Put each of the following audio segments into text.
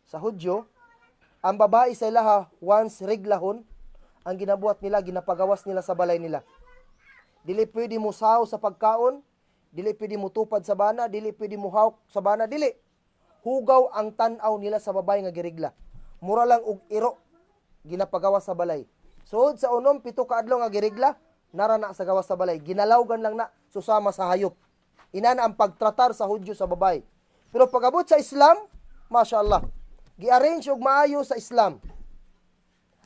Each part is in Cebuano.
Sa Hudyo, ang babae sa ilaha, once reglahon, ang ginabuhat nila, ginapagawas nila sa balay nila. Dili pwede mo saw sa pagkaon, dili pwede mo tupad sa bana, dili pwede mo hawk sa bana, dili. Hugaw ang tan-aw nila sa babae nga girigla. Mura lang og iro ginapagawas sa balay. Sud sa 6-7 ka adlaw nga girigla, nara na sa gawas sa balay. Ginalawgan lang na susama sa hayop. Inana ang pagtratar sa Hudyo sa babae. Pero pag-abot sa Islam, masya Allah, gi-arrange og maayo sa Islam.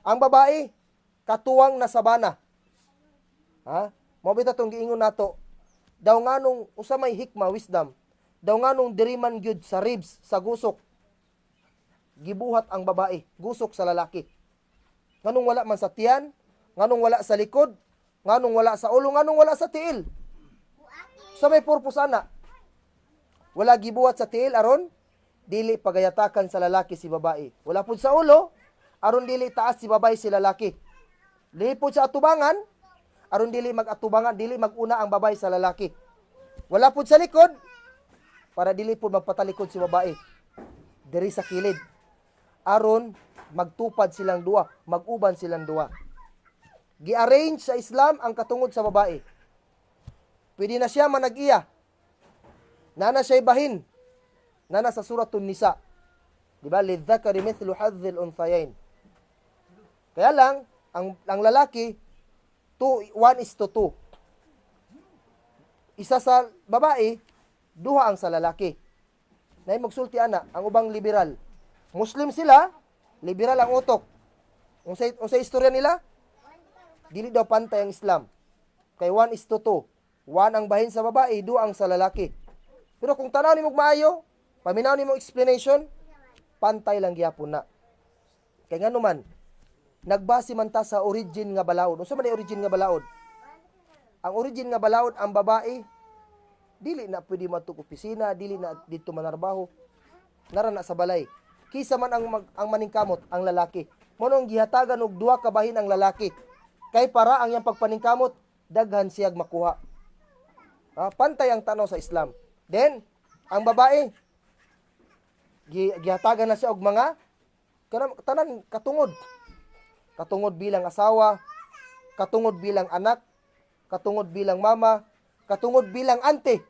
Ang babae, katuwang na sa bana. Ha? Mao bitaw tong giingon nato. Daw nganong usa may hikma, wisdom. Daw nganong diri man gyud sa ribs, sa gusok. Gibuhat ang babae, gusok sa lalaki. Nganong wala man sa tiyan, nganong wala sa likod, nganong wala sa ulo, nganong wala sa tiil. Sa may purpose ana. Wala gibuhat sa tiil aron dili pagayatakan sa lalaki si babae. Wala pud sa ulo aron dili taas si babae si lalaki. Dili pud sa atubangan aron dili mag-atubangan, dili maguna ang babae sa lalaki. Wala pud sa likod para dili pud magpatalikod si babae. Diri sa kilid aron magtupad silang duwa, mag-uban silang duwa. Gi-arrange sa Islam ang katungod sa babae. Pwede na siya manag-iya. Nana siya'y bahin. Nana sa Suratun Nisa. Di ba? للذكر مثل حظ الأنثيين. Kaya lang, ang lalaki, 2, 1 is to 2. Isa sa babae, duha ang sa lalaki. Nay magsulti ana, ang ubang liberal. Muslim sila, liberal ang utok. Unsay istorya nila? Dili daw pantay ang Islam. Kay 1 is to 2. 1 ang bahin sa babae, 2 ang sa lalaki. Pero kung tanaw nimo maayo, paminaw nimo explanation, pantay lang gyapon na. Kay ngano man, nagbase man ta sa origin nga balaod. Unsa man ang origin nga balaod? Ang origin nga balaod, ang babae dili na pwede madtog opisina, dili na dito manarbaho. Nara na sa balay. Kisa man ang maningkamot, ang lalaki. Mao nang gihatagan og duha ka bahin ang lalaki. Kay para ang iyang pagpaningkamot, daghan siyag makuha. Ah, pantay ang tanaw sa Islam. Then, ang babae, gihatagan na siya og mga tanan katungod. Katungod bilang asawa, katungod bilang anak, katungod bilang mama, katungod bilang ante.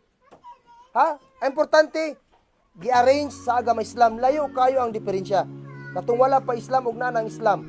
Ha? Ang importante, gi-arrange sa agama Islam, layo kayo ang diferensya. Katong wala pa Islam ug naa ang Islam.